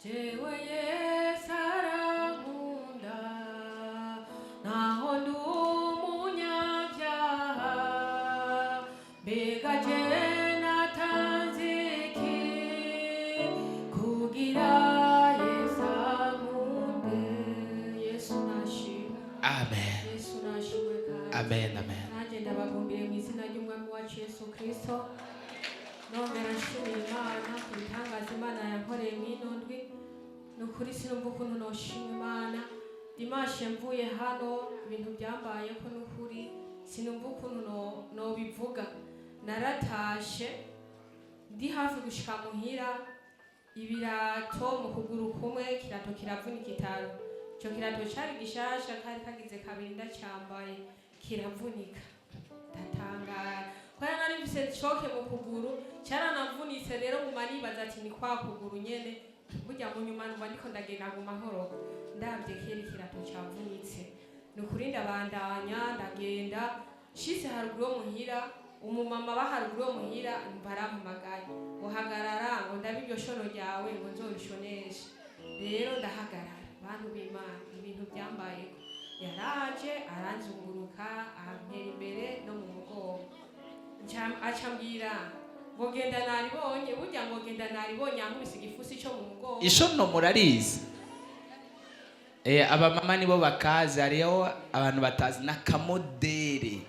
Jewe Yesu arankunda, naho ndi umunyabyaha. Mbega je natanze iki kugira Yesu ankunde? Yesu nashimwe. Amen. Yesu nashimwe kandi. Amen, amen. Nanjye ndabagumbiriye mu izina ry'Umwami wacu Yesu Kirisito, nongera nshimira Imana ku bitangaza Imana yankoreye mw'ino ndwi. Ni ukuri sinumva ukuntu noshima Imana. Dimanche mvuye hano, ibintu byambayeko, ni ukuri sinumva ukuntu nobivuga. Naratashe, ndi hafi gushika muhira, ibirato mu kuguru kumwe, kirato kiravunika itaro. Ico kirato cari gishasha, kari kagize kabiri ndacyambaye, kiravunika. Ndatangara kubera nari mfise choc mu kuguru, cyaranavunitse. Rero nguma nibaza ati ni kwa kuguru nyene. Burya mu nyuma numva ndiko ndagenda, nguma nkoroka, ndabye kera ikirato cavunitse. Ni ukuri ndabandanya ndagenda, nshitse haruguru yo muhira, umumama ba haruguru yo muhira numva arampamagaye ngo hagarara, ngo ndabe iryo shono ryawe, ngo nzorishoneshe. Rero ndahagarara. Bantu b'Imana, ibintu byambayeko, yaraje aranzunguruka, ampera imbere no mu mugongo. Acambwira ngo genda naribonye. Burya ngo genda naribonye, ankubise igifusi cyo mu mugongo. Ishono murarizi? Abamama nibo bakazi, hariho abantu batazi n'akamodere.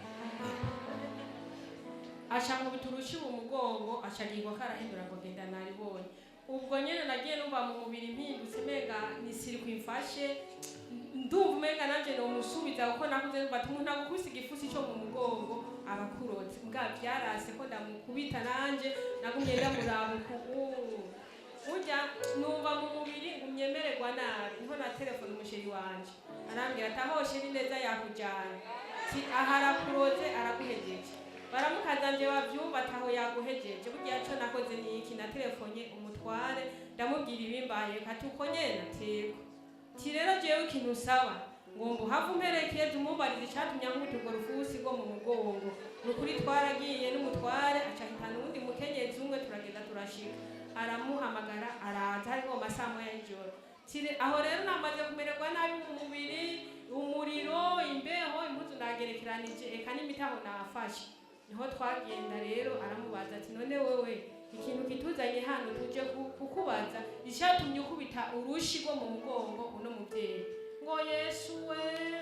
Aca nkubita urushi mu mugongo, aca agirwa karahindura ngo genda naribonye. Ubwo nyene nagiye numva mu mubiri mpindutse, umenga ni sirikwi imfashe, ndumva umenga nanje nomusubiza, kuko nakuze numva ati umuntu agukubise igifusi cyo mu mugongo aba akurotse. Mbwa vyarase ko ndamukubita, nanje nagumye ndamuraba uku. Burya numva mu mubiri ngumye mererwa nabi. Niho na telefone umu chéri wanje, arambwira ati aho chéri neza yakujyana, ti aha arakuroze, araguhejeje. Baramukazanje bavyumva ati aho yaguhejeje. Burya co nakoze ni iki? Na telefonye umutware, ndamubwira ibimbaye, kati uko nyene atego ti rero jewe ikintu usaba ngomba uhava umperekeze, umumbarize icatumye ankubita urwo rufusi rwo mu mugongo. Ni ukuri twaragiye n'umutware, aca ahitana uwundi mukenyezi umwe, turagenda turashika, aramuhamagara araza, hariko mu masaha 1 y'ijoro. Aho rero namaze kumererwa nabi mu mubiri, umuriro, imbeho, impuzu nagerekeranije, eka n'imitaho nafashe. Niho twagenda rero, aramubaza ati none wewe ikintu kituzanye hano, tuje kukubaza icyatumye ukubita urushi rwo mu mugongo uno mubyeyi. Ngo Yesu we,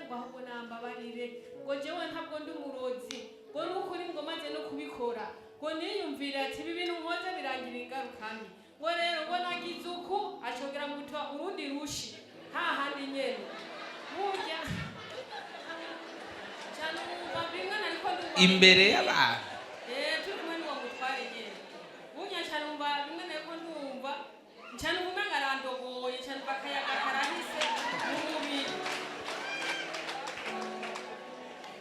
ngo ahubwo nambabarire, ngo jewe ntabwo ndi umurozi, ngo nukuri, ngo maze no kubikora ngo niyumvire ati ibi bintu nkoze birangira ingaruka mbi, ngo rero ngo nagize uku. Acongera muta urundi rushi hahandi nyene. Burya cyane wumva bimwe nariko ndumva imbere y'abantu. Turi kumwe n'uwo mutware nyene. Burya cyane numva bimwe nariko ndumva, cyane numva umenga arandogoye, cyane numva akayaga karahise mu mubiri.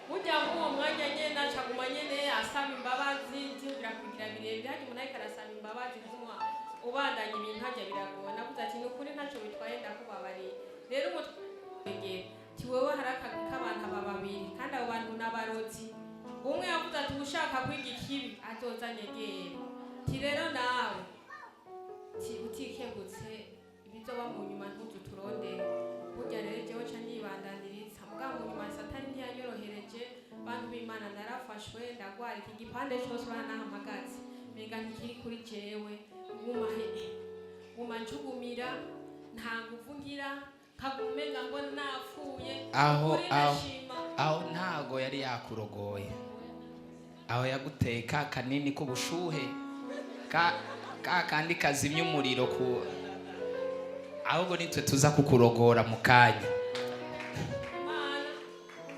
Burya mw'uwo mwanya nyene acaguma nyene asaba imbabazi, nziyumvira kugira birebire. Harya umuntu ariko arasaba imbabazi, kuguma ubandanya ibintu harya biragora. Navuze ati ni ukuri ntacyo bitwaye, ndakubabariye. Rero umutwegera ti wewe hari akagwi k'abantu aba babiri, kandi abo bantu n'abarozi. Umwe yavuze ati ushaka kwiga ikibi azoza anyegere. Ti rero nawe ti utikebutse, ibizoba mu nyuma ntuzuturondere. Burya rero jewe ca nibandaniriza mugabo mu nyuma Satani ntiyanyorohereje. Bantu b'Imana, narafashwe ndagwara iki gipande cose, uranahamagaze menga ntikiri kuri jewe. Nguma nguma njugumira, nta nguvu ngira, nkaguma umenga mbona napfuye. Aho Ukuri aho ndashima. Aho ntago yari yakurogoye, aho yaguteye ka kanini k'ubushuhe, ka kandi kazimya umuriro ku ahubwo nitwe tuza kukurogora mu kanya. Imana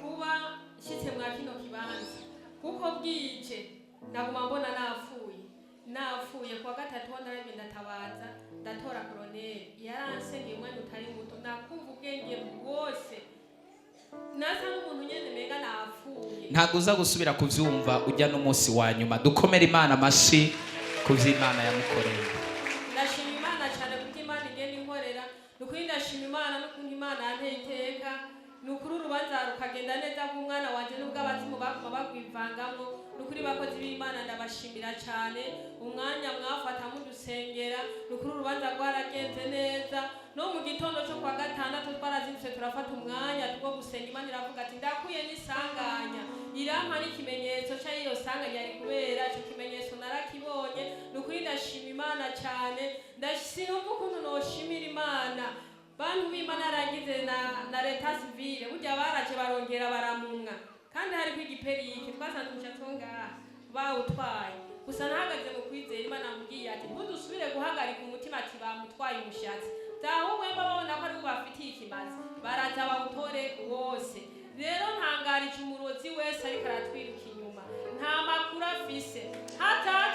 kuba nshyitse mwa kino kibanza, kuko bwije naguma mbona napfuye, napfuye. Kuwa gatatu ho narabye, ndatabaza, ndatora koroneri, yaransengeye umwanya utari muto, nakumva ubwenge bwose, nasa n'umuntu nyene menga napfuye. Ntabwo uza gusubira kubyumva ujya n'umunsi wa nyuma. Dukomere Imana amashyi ku by'Imana yamukoreye. Ndashima Imana cyane kuko Imana igenda inkorera. Ni ukuri ndashima Imana n'ukuntu Imana yanteye iteka. Ni ukuri urubanza rukagenda neza bw'umwana wanjye, n'ubwo abazimu baguma bagwivangamo. Ni ukuri, bakozi b'Imana, ndabashimira cyane umwanya mwafata mudusengera. Ni ukuri, urubanza rwaragenze neza. No mu gitondo cyo kwa gatandatu twarazindutse, turafata umwanya two gusenga. Imana iravuga ati: "Ndakuye n'isanganya", irampa n'ikimenyetso cy'iyo sanganya yari kubera. Icyo kimenyetso narakibonye. Ni ukuri, ndashima Imana cyane. Sinumva ukuntu noshimira Imana. Bantu b'Imana, yaragize na l'état civil. Burya baraje barongera baramumwa, kandi hariko igiperike twasanze umushatsi wo ngaha bawutwaye. Gusa nahagaze mu kwizera. Imana ambwiye ati: "Ntudusubire guhagarika umutima ati bamutwaye umushatsi, ahubwo mba babona ko aribo bafitiye ikimazi, baraza bawutore wose." Rero ntangarije umurozi wese ariko aratwiruka inyuma, nta makuru afise. Hatatu